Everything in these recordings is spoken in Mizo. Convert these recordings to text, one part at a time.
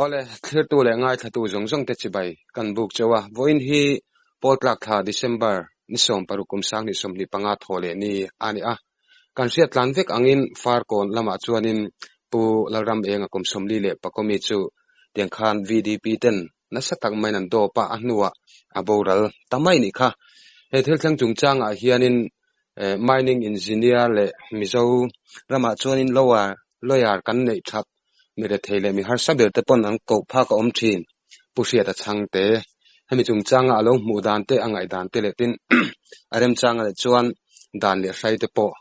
Awle, thlirtu leh ngaithlatu zawng zawng te chibai kan buk cheu a, vawiin hi Pawltlak thla December ni 16 kum 2025 thaw leh ni a ni a. Kan hriat tlan vek angin Farkawn lamah chuanin Pu Lalram Enga kum 44 mi chu tiang khan VDP ten nasa tak maiin an dawp a, a hnuah a boral ta mai nih kha. He thil thleng chungchangah hianin mining engineer leh Mizo ramah chuanin lower lawyer kan neih that mi rethei leh mi harsa ber te pawn an koh phak a awm thin. Pu Hriata chhangte hemi chungchanga a lo hmuh dan te a ngaih dan te leh tin a remchanga leh chuan dan leh hrai te pawh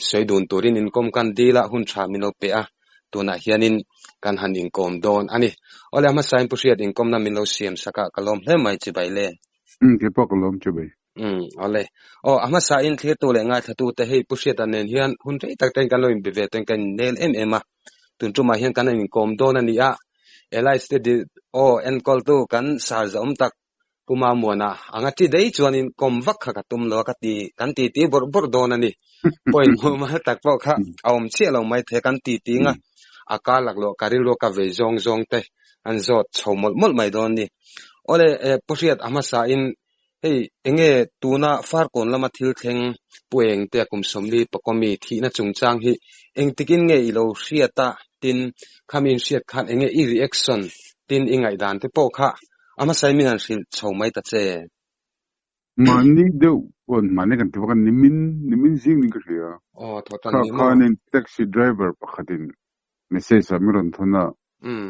sawi dun turin inkawm kan dil a, hun tha min lo pe a, tunah hianin kan han inkawm dawn a ni. Awle a hmasain Pu Hriat inkawmna min lo siam sak a, ka lawm hle mai chibai le. Umm keipawh ka lawm chibai. Umm awle. Aw a hmasain thlirtu leh ngaithlatu te hei Pu Hriata nen hian hun rei tak ten kan lo inbe ve ten kan innel em em a, tun tumah hian kan han inkawm dawn a ni a, Elias te aw enkawltu kan sar zahawm tak Pu Mamuana anga ti dei chuanin kawm vak kha ka tum lo a ka ti kan ti ti bawrh bawrh dawn a ni. Point mumal tak pawh kha a awm chiah lo mai thei kan ti ti nga a kar laklawh ka rilru ka vei zawng zawng te an zawt chho mawlh mawlh mai dawn a ni. Awle Pu Hriat a hmasa in hei enge tuna Farkawn lama thil thleng Pu Engte a kum 44 mi thihna chungchang hi engtikin nge i lo hriat a tin khami inhriat khan enge i reaction tin i ngaihdan te pawh kha A hmasa in min han hrilh chho mai ta che. Mahni deuh pawn mahni kan ti vak a, nimin, nimin zing ning ka hria. Aw, thaw tan Kha ni maw? khanin taxi driver pakhatin message ah min rawn thawn a,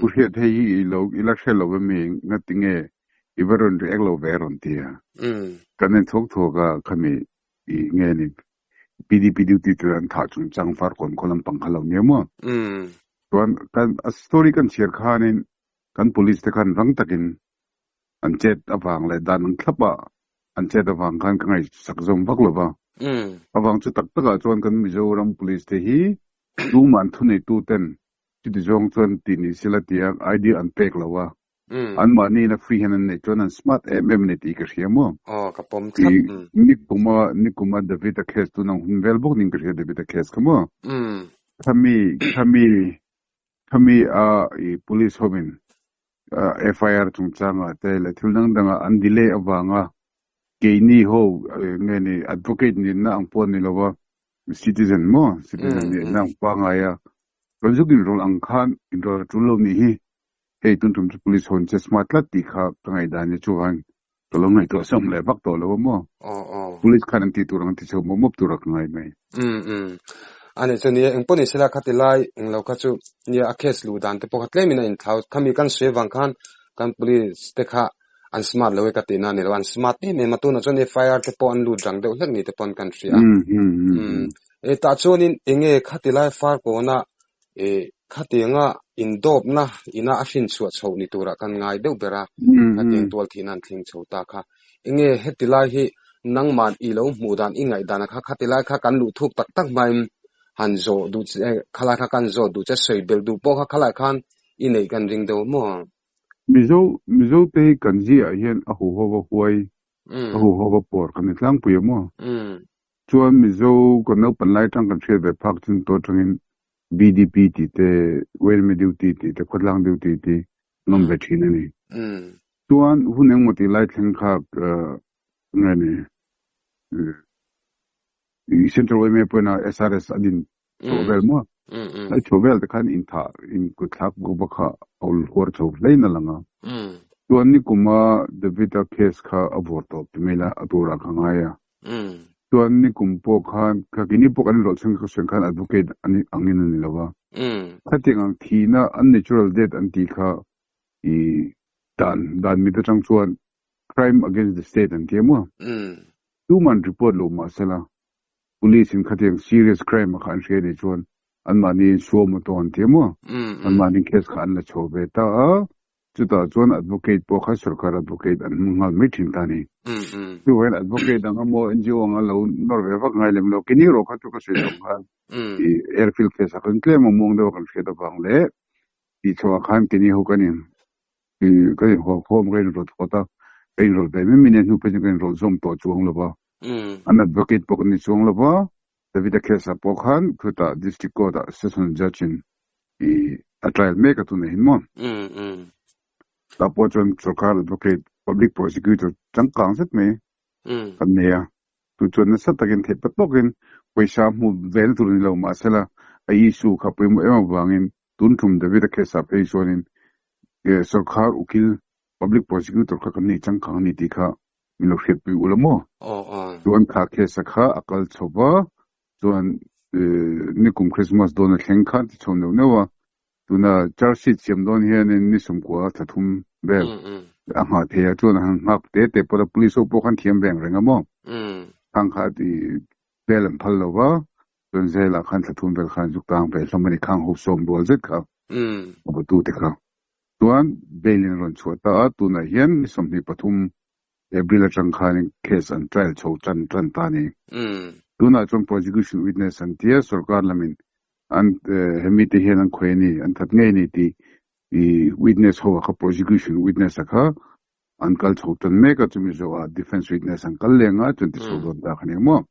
Pu Hriat hei hi i lo i la hre lo em i, ngati nge i va rawn react lo ve a rawn ti a. Kan en thuak thuak a, khami i nge ni PDP duty te an thah chungchang Farkawn khaw lampang kha lo nia maw? Chuan kan a story kan chhiar khanin Kan police te khan rang takin an chet avang leh dan ang thlap a an chet avang khan ka ngaihsak zawm vak lo va. Avang chu tak takah chuan kan Mizoram police te hi tumah an thuneitu ten chuti zawng chuan tih ni sela tia idea an pek lo a. Anmahni in a free hian an neih chuan an smart em em a ni tih ka hria maw. Aw ka pawm thlap. Nikuma Nikuma David-a case tun ang hun vel bawk niin ka hria David-a case kha maw. Khami khami Khami a i police hovin FIR chungchangah te leh thil dang dangah an delay avanga keini ho nge ni advocate nihna ang pawh ni lova citizen maw citizen nihna ang pangngai a rawn zuk inrawlh ang khan inrawlh a tul lo nih hi hei tun tum chu police ho an che smart tlat tih kha ka ngaihdan hi chuan ka lo ngaihtuah sawm leh vak tawh lo a maw police khan an tih tur ang an ti chho mawp mawp tur a ka ngai mai. Umm umm a nih chu nia engpawh ni sela khati lai englo kha chu nia a case luh dan te pawh kha tlem in a inthlau khami kan sawi avang khan kan police te kha an smart lo e ka tihna a ni lo an smart em em a tunah chuan FIR te pawh an lut rang deuh hlek ni te pawh an kan hria a umm e tah chuanin enge khati lai Farkawna E khatianga indawpna ina a hrinchhuah chhoh ni turah kan ngai deuh ber a, khatiang tual thihna an thleng chho ta kha. Enge heti lai hi nangman i lo hmuh dan i ngaihdan a kha khati lai kha kan luh thuk tak tak hmain han zawh duh che khalai kha kan zawh duh che sawi belh duh pawh kha khalai khan i neih kan ring deuh maw? Mizo Mizo te hi kan ziah hian a huhova huai a huhova pawr kan ni tlangpui a maw? Chuan Mizo kan naupan lai atang kan hriat ve phak chin tawh atangin BDP tih te, Welme duty tih te, Khawtlang duty tih an awm ve thin a ni. Chuan hun engmaw tih lai thleng kha nge ni Central yma pawhin a SRS a din chhoh vel maw? Lai chho vel te khan inthah inkut thlak bawk bawk kha a ul huar chho hlein a lang a. Chuan nikuma David-a case kha a vawr tawp ti mai la a turah ka ngai a. Chuan nikum pawh khan ka kini pawh kan inrawlh chhung ka sawi khan advocate ani angin a ni lo a. Khatiang ang thihna unnatural death an tih kha i dan dan mit atang chuan crime against the state an ti a maw? Tuman report lo mahsela police in khatiang serious crime a kha an hria nih chuan anmahni in suam a tawh an ti a maw? Anmahni case kha an la chho ve ta a. Chutah chuan advocate pawh kha sorkar advocate an hmang nghal mai thin ta a ni. Chuvangin advocate ang emaw NGO anga lo nawr ve vak ngai lem lo. Kini erawh kha chu ka sawi zawng khan i airfield case ah khan tlem a muang deuh a kan hriat avang leh tih chhuah khan kini ho kan in kan in haw khawm ka inrawlh thawt a, ka inrawlh ve mai mai nia hnu phei chuan ka inrawlh zawm tawh chuang lo va. An advocate pawh kan ni chuang lo va, David-a case ah pawh khan khutah district court ah session judge in i. A trial mek a tunah hian maw? Tah pawh chuan sorkar advocate, public prosecutor changkang zet mai kan nei a. Chu chuan nasa takin theih pa tawkin pawisa hmu vel tur a ni lo mahsela a issue kha pawimawh em avangin tun tum David-a case ah phei chuanin sorkar ukil, public prosecutor kha kan nei changkang a ni tih kha min lo hriatpui ula maw? Chuan kha case-a kha a kal chho va, chuan nikum Christmas dawn a thleng khan ti chho neuh neuh a, tuna charge sheet siam dawn hianin ni sawmkua thla thum vel a nghah thei a, chuan a han nghak te te pawh a, police ho pawh khan thiam veng reng a maw, khang kha ti vel an phal lo va, chuan zelah khan thla thum vel khan zuk tang ve hlawm a ni, khang ho sawm rual zet kha a batu te kha chuan bail in a rawn chhuah ta a, tunah hian ni 23 April atang khanin case an trial chho tan tan ta a ni. Tunah chuan prosecution witness an tia sorkar lamin an hemi te hian an khawi a ni, an that ngei a ni tih i witness ho ah kha prosecution witness a kha an kal chho tan mek a, chumi zawhah defence witness an kal leng a, chuan ti chho dawn ta kha ni ang maw?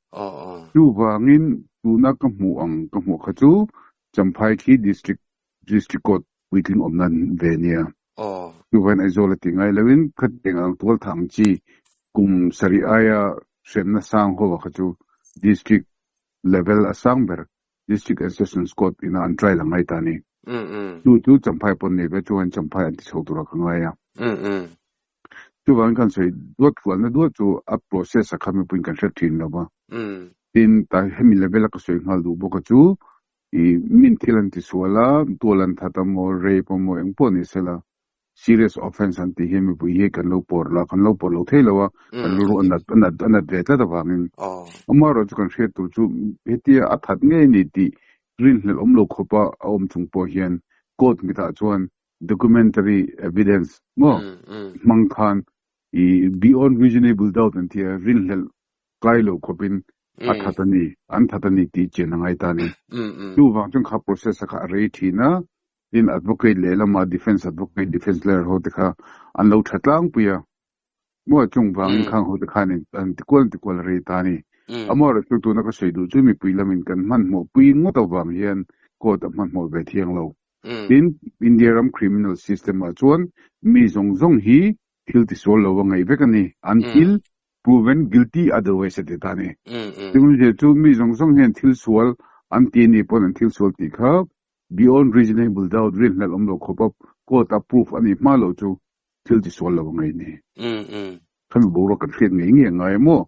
Chuvangin tuna ka hmuh ang ka hmuh kha chu Champhai khi district District Court puitling awm nan ve nia. Chuvain Aizawl a ti ngai loin khatiang ang tual thah ang chi kum sarih aia hremna sang ho ah kha chu District level a sang ber District and Sessions Court ina an trial a ngai ta a ni. Chu chu Champhai pawn nei ve chuan Champhai an ti chho tur ah ka ngai a. Chuvangin kan sawi duat fualna duat chu a process a kha mipuiin kan hre thin lo va. Tin, hemi level a ka sawi nghal duh bawk a chu I min thil an ti sual a, tual an that a maw, rape a maw, engpawh ni sela, serious offence an tih hian mipui hi kan lo pawr la, kan lo pawr lo thei lo a, kan rilru a nat a nat a nat ve tlat avangin. Amaherawh chu kan hriat tur chu hetia a that ngei ni tih rinhlelh awm lo khawpa a awm chung pawh hian court mitah chuan documentary evidence maw hmang khan i beyond reasonable doubt an ti a, rinhlelh kai lo khawpin a that a ni, an that a ni tih chian a ngai ta a ni. Chuvang chuan kha process a kha a rei thin a, tin advocate lehlamah defence advocate, defence lawyer ho te kha an lo tha tlangpui a, maw chung vangin khang ho te khan an ti kual an ti kual a rei ta a ni. Amaherawhchu chu tuna ka sawi duh chu mipui lamin kan hmanhmawh pui ngawt avang hian court a hmanhmawh ve thiang lo. Tin, India ram criminal system ah chuan mi zawng zawng hi thil tisual lo a ngaih vek a ni, until proven guilty otherwise a ti ta a ni. Chumi chu mi zawng zawng hian thil sual an ti a nih pawn an thil sual tih kha beyond reasonable doubt rinhlelh awm lo khawpa court a proof a nih hma loh chu thil tisual lo a ngaih a ni. Khami boruak kan hriat ngei ngei a ngai maw?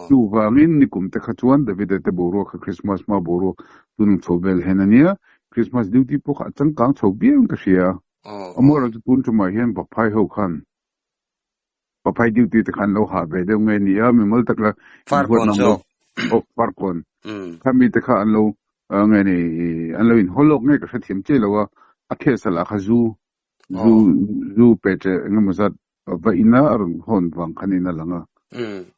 Chuvangin nikum te kha chuan Davida te boruak kha Christmas hma boruak tunung chho vel hen a nia, Christmas duty pawh kha a changkang chho viau in ka hria. Amaherawhchu chu tun tumah hian Vaphai ho khan Vaphai duty te khan lo hah ve deuh nge ni a, mimal tak la inhuat nang lo aw Farkawn kha mi te kha an lo nge ni an lo inhaw lawk nge ka hrethiam chiah lo a, a case a lah kha zu zu zu pe che engemaw zat va ina a rawn hawn vang khanin a lang a.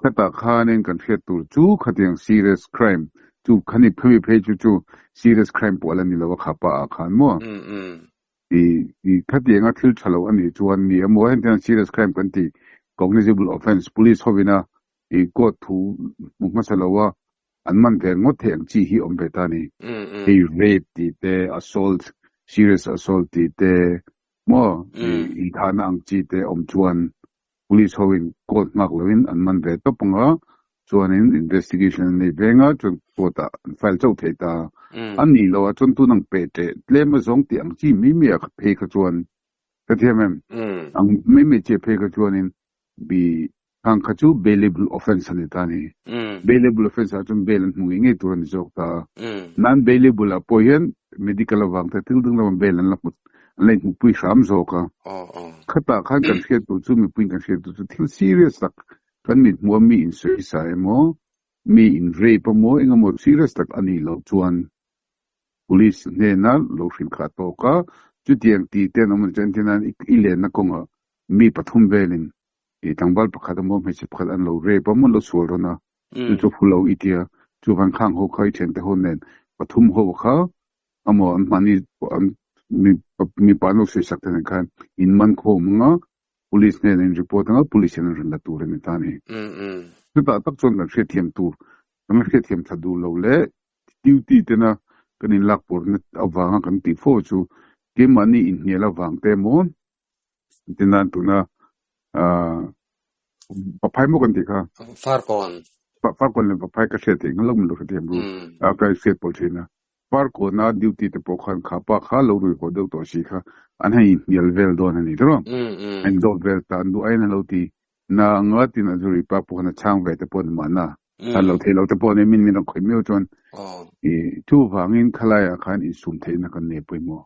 Khatah khanin kan hriat tur chu khatiang serious crime chu khani phei phei chu chu serious crime pawh a la ni lo a kha pa ah khan maw. I i khatianga thil tha lo a nih chuan ni emaw hetiang serious crime kan tih cognizable offence police hovina i court thu hmu hmasa lo a an man ve ngawt theih ang chi hi awm ve ta a ni. Hei rape tih te assault serious assault tih te maw i inthahna ang chi te awm chuan Police ho in court nghak lo in an man ve tawp ang a, chuanin investigation an nei veng a, chuan court ah an file chauh thei ta. A nih loh ah chuan tun ang peh teh tlem a zawng tih ang chi mai mai ah phei kha chuan ka thiam em? Ang mai mai chiah phei kha chuanin bi khang kha chu bailable offence a ni ta a ni. Bailable offence ah chuan bail an hmu ngei ngei tur a ni zawk ta a. Non bailable ah pawh hian medical avang te thil dang dang bail an la hmu an la inhmuhpui hram zawk a. Khatah khan kan hriat tur chu mipuiin kan hriat tur chu thil serious tak kan mit hmuh a mi in sawi sa emaw mi in rape emaw eng emaw serious tak a nih loh chuan police hnena lo hrilh kha a tawk a, chutiang tih te an awm a ni chuan entir nan i lenna kawngah mi pathum velin i tlangval pakhat emaw hmeichhe pakhat an lo rape a maw an lo sual rawn a chu chu phu lo i tia chuvan khang ho kha i thiante ho nen pathum ho kha emaw an mahni an mipa an lo sawi sak te nen khan in man khawm anga police nen in report anga police hian an rawn la tur a ni ta a ni. Chutah tak chuan kan hriatthiam tur kan la hriatthiam tha duh lo leh duty tena kan inlak pawrna avanga kan tih fo chu. Keimahni inhnial avang te maw tinan tuna Paphai maw kan tih kha? Farkawn. Farkawn leh Paphai ka hriat theih ngalo min lo hrethiam ru. Ka hriat pawlh thin a. Farkawna duty te pawh khan kha pa kha lo rui haw deuh tawh si kha an han inhnial vel dawn a ni tawh. An indawt vel ta an duh aiin an lo ti. Na anga tin a zuri pa pawh khan a chhang ve te pawh a ni mahna. Chhan lo thei lo te pawh a ni min min rawn khawih miau chuan i chuvangin khalaiah khan insum theihna kan nei pawimawh.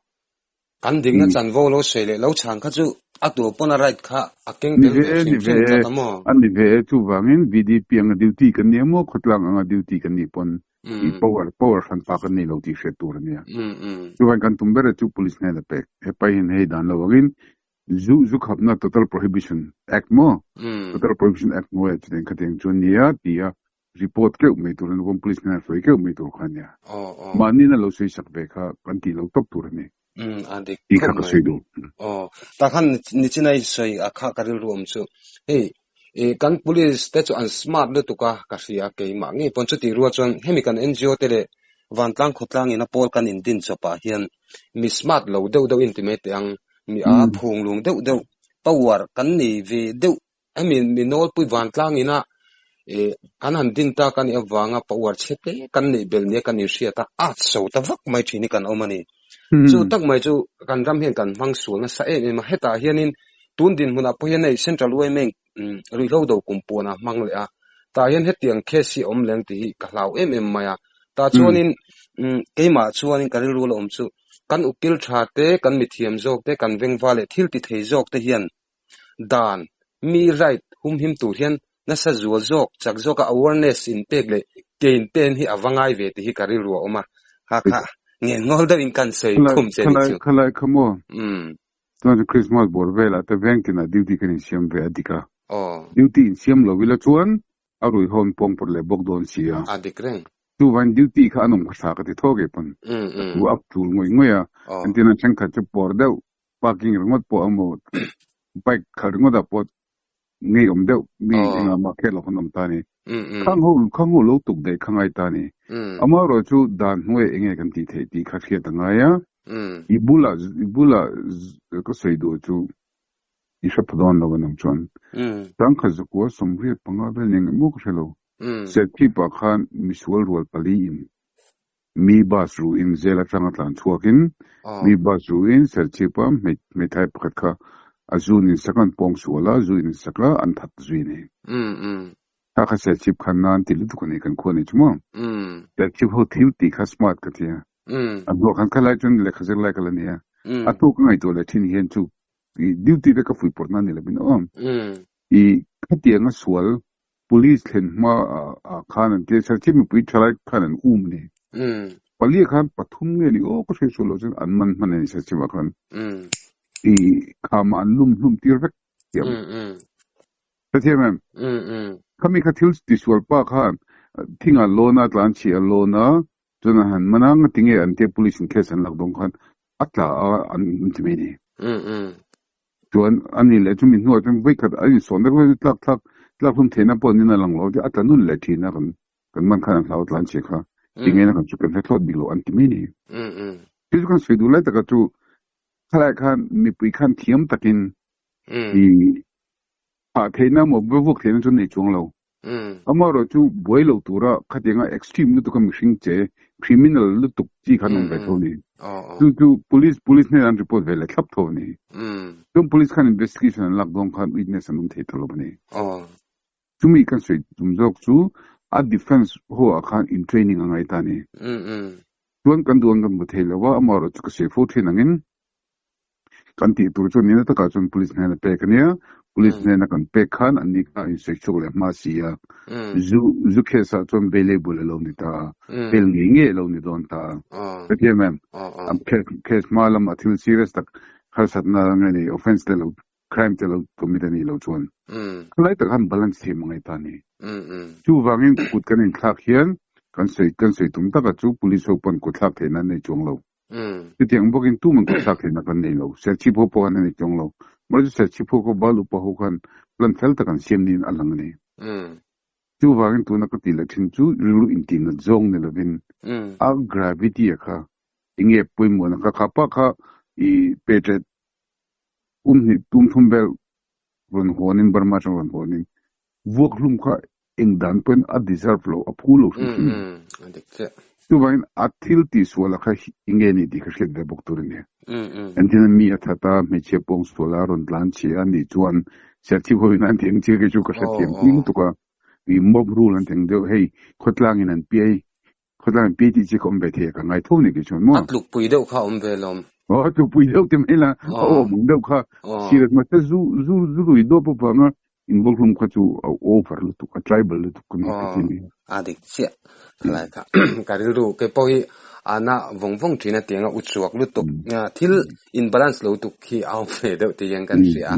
Kan dikna chanvo lo sawi leh lo chhan kha chu a tur pawn a right kha a keng tel ve hrim hrim tlat a maw? A ni ve e, chuvangin VDP anga duty kan nia maw, khawtlang anga duty kan nih pawn i power power hran pa kan nei lo tih hriat tur a nia. Chuvangin kan tum ber chu police hnena pek hepa hian hei dan lo angin zu zu khapna Total Prohibition Act maw, Total Prohibition Act hnuaiah chutiang khatiang chu a nia tia report keuh mai tur a ni, kawng police hnenah sawi keuh mai tur kha a nia. Mahni na lo sawi sak ve kha kan tih lo tawp tur a ni. A dik Tih kha khawp ka mai. sawi duh. Aw, tah khan nichin a i sawi a kha ka rilru awm chu. Hei, i kan police te chu an smart lutuk a ka hria keimah ngei pawn chutih rual chuan hemi kan NGO te leh vantlang khawtlang ina pawl kan indin chawpah hian mi smart lo deuh deuh in ti mai teh ang, mi a phung lung deuh deuh power kan nei ve deuh Hemi mi nawlpui vantlang ina kan han din tak a nih avanga power chhe te kan neih belh nia kan inhriat a, at so ta vak mai thin hi kan awm a ni. Chu tak mai chu kan ram hian kan hmang sual nasa em em a, hetah hianin tun dinhmunah pawh hian hei Central yma ruihhlo do kum puan a hmang leh a, tah hian hetiang case hi a awm leng tih hi ka hlau em em mai a. Tah chuanin keimah chuanin ka rilru la awm chu kan ukil tha te, kan mithiam zawk te, kan vengva leh thil ti thei zawk te hian Dan, mi right humhim tur hian nasa zual zawk, chak zawka awareness in pek leh ke in pen hi a va ngai ve tih hi ka rilru a awm a, kha kha ngen ngawl deuh in kan sawi khum che ni chu. Khalai kha maw? Chuan chu Christmas bawr velah te veng tinah duty kan insiam ve a dik a. Duty insiam lo ila chuan a rui hawn pawng pawt leh bawk dawn si a. A dik reng. Chuvain duty kha an awm kha tha ka ti tho ke pawn. Thu a tul ngawih ngawih a. Entirna thenkhat chu pawr deuh parking ringawt pawh emaw bike khalh ringawt ah pawh ngei awm deuh mi engah mah kher lo khan awm ta a ni. Khang ho khang ho lo tuk daih kha ngai ta a ni. Amaherawh chu dan hnuai enge kan tih theih tih kha hriat a ngai a. I bulah i bulah ka sawi duh chu i hre pha dawn lo anang chuan. Tangkhat zakua 85 vel eng emaw ka hre lo. Serchhip ah khan misual rual pali in Mi bus ru in zel atanga tlan chhuak in mi bus ru in Serchhip a hmeithai pakhat kha a zun in sak a an pawng sual a, zu in sak a an that zui a ni. Kha kha Serchhip khan nan ti lutuk a ni kan khua ni chu maw. Serchhip ho thil tih kha smart ka ti a. A hnuah khan khalai chuan lehkha zir lai ka la ni a. A hnu ka ngaihtuah leh thin hian chu duty te ka fuihpawrh na ni lovin aw. I khatianga sual Police thlen hma ah khan an tia, Serchhip mipui thalai khan an um a ni. Pali ah khan pathum nge ni aw ka hriat sual loh chuan an man hman a ni Serchhip ah khan. I kham ah an lum hlum tir vek thiam. Hrethiam em? Khami kha thil tisual pa khan thing ah lawn a, tlan chhi a lawn a, chuan an han man a, ngatinge an tia police in case an lak dawn khan a tla a an ti mai a ni. Chuan a ni leh chumi hnuah chuan vawikhat a insawn deuh hian tlak thlak tlak hlum theihna pawh nin a lang lo a tla nun leh thin a kan kan man khan an hlau tlan che kha tinge na kan chu kan hre thlawt bik lo an ti mai ni. Chu chu kan sawi duh lai taka chu khalai khan mipui khan thiam takin i phah theihna emaw vuak theihna chu nei chuang lo. Amaherawh chu buai lo tura khatianga extreme lutuk a mihring che criminal lutuk chi khan awm ve tho a ni. Chu chu police police hnenah an report ve leh thlap tho a ni. Chuan police khan investigation an lak dawn khan witness an awm thei ta lo a ni. Chumi kan sawi tum zawk chu a defence ho ah khan in training a ngai ta a ni. Chuan kan duh ang kan hmu thei lo a, amaherawh chu ka sawi fo thin angin Kan tih tur chu nina takah chuan police hnena pek a nia, police hnena kan pek khan an ni kha a insawi chhuak leh hma si a, zu zu case ah chuan bailable a lo ni ta a, bail ngei ngei a lo ni dawn ta a, ka ti em em? An case case hma lamah thil serious tak harsatna nge ni offence te lo crime te lo commit a nih loh chuan khalai tak khan balance thei mangai ta a ni. Chuvangin kut kan inthlak hian kan sawi kan sawi tum takah chu police ho pawn kut thlak theihna an nei chuang lo. Chutiang bawkin tuman kut thlak theihna kan nei lo. Serchhip ho pawh khan an nei chuang lo. Mahse Serchhip ho khaw bal upa ho khan plan fel tak an siam niin a lang a ni. Chuvangin tuna ka tih leh thin chu rilru intihnat zawng ni lovin a gravity a kha enge pawimawhna kha kha pa kha I peṭet kum hnih tum thum vel rawn hawnin Burma atang rawn hawnin vuak hlum kha eng dan pawhin a deserve lo, a phu lo hrim hrim. A dik chiah. Chuvangin a thil tihsual a kha enge ni tih kha hriat ve bawk tur a ni. Entirna mi a that a, hmeichhia pawng sual a rawn tlan chhe a nih chuan Serchhip ho in an ti ang chiah kei chu ka hrethiam tih lutuk a, mob rule an ti ang deuh, hei khawtlangin an piai Khawtlai pi tih chi ka awm ve thei a, ka ngai tho ni kei chuan maw? A tlukpui deuh kha awm ve lawm. Aw, a tlukpui deuh ti mai la, a awm ang deuh kha. Serious mahse zu zu zu rui dawp avanga inbawlhlum kha chu a over lutuk, a tribal lutuk ka ni ka ti ni. A dik chiah khalai kha. Ka rilru kei pawh hi a na vawng vawng thin a tiang a u chhuak lutuk. Thil in balance lo tuk hi a awm ve deuh ti hian kan hria a.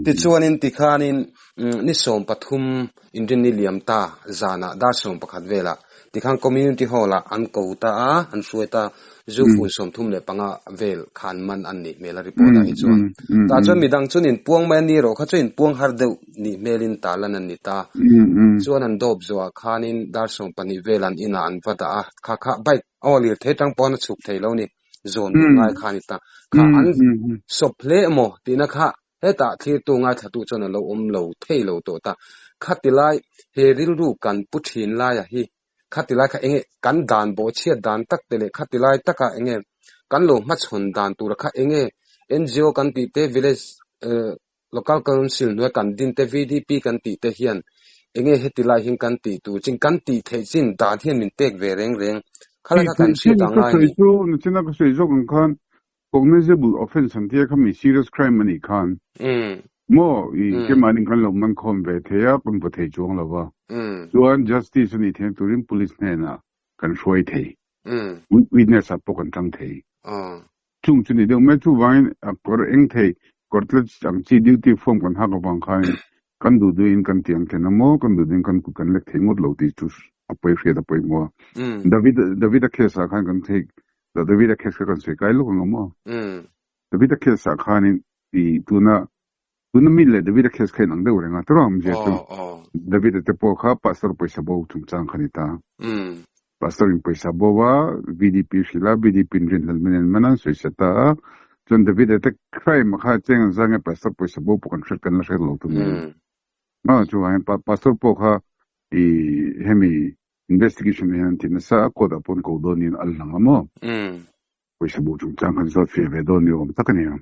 Tichuanin tikhanin ni 13 Inrinni liam ta zanah dar 11 velah tikhan Community Hall ah an ko ta a, an hruai ta, zu fun 35 vel khan man an nih hmel a report ah hi chuan. Tah chuan midang chuan inpuang mai a ni erawh kha chuan inpuang har deuh nih hmelin ta lan an ni ta. Chuan an dawp zawhah khanin dar 12 vel an inah an va dah a, kha kha bike aw lirthei tang pawn a chhuk thei lo ni, zawn duh ngai kha a ni ta. Kha an sawp hle emaw tihna kha Hetah thlirtu ngaithlatu chuan a lo awm lo thei lo tawh ta. Khati lai he rilru kan pu thin laia hi khati lai kha enge kan dan bawhchhiat dan tak te leh khati lai taka enge kan lo hmachhawn dan tura kha enge NGO kan tih te village local council hnuai kan din te VDP kan tih te hian enge heti lai hian kan tih tur chin kan tih theih chin dan hian min pek ve reng reng khalai kha kan hriat ang ngai ni. Nachina ka sawi zawk ang khan Cognizable offence an tia kha mi serious crime a nih khan maw i keimahni kan lo man khawm ve thei a, kan va thei chuang lo va. Chuan justice a nih theihna turin police hnenah kan hruai thei. Witness ah pawh kan tang thei. Chung chu ni deuh mai chuvangin a kawr eng thei kawr tlat ang chi duty form kan hak avang khanin kan duh duhin kan ti ang then a maw, kan duh duhin kan kut kan lek thei ngawt lo tih chu a pawi hriat a pawimawh a. David David-a case ah khan kan thei Davida case kha kan sawi kai lawk ang a maw? Davida case ah khanin i tuna tuna mi leh Davida case kha inang deuh reng a tawrh ang zia chu. Davida te pawh kha pastor pawisa bo chungchang kha ni ta. Pastor in pawisa bo a, VDP hrilh a, VDP in rinhlelh min en man a, an sawi sa ta a. Chuan Davida te crime kha cheng an zang e pastor pawisa bo pawh kan hriat kan la hriat lo tum ni. Chuvangin pastor pawh kha i hemi Investigation hian an ti nasa a, court ah pawn ko dawn niin a lang a maw? Pawisa bu chungchang khan zawt fiah ve dawn ni awm tak a ni a.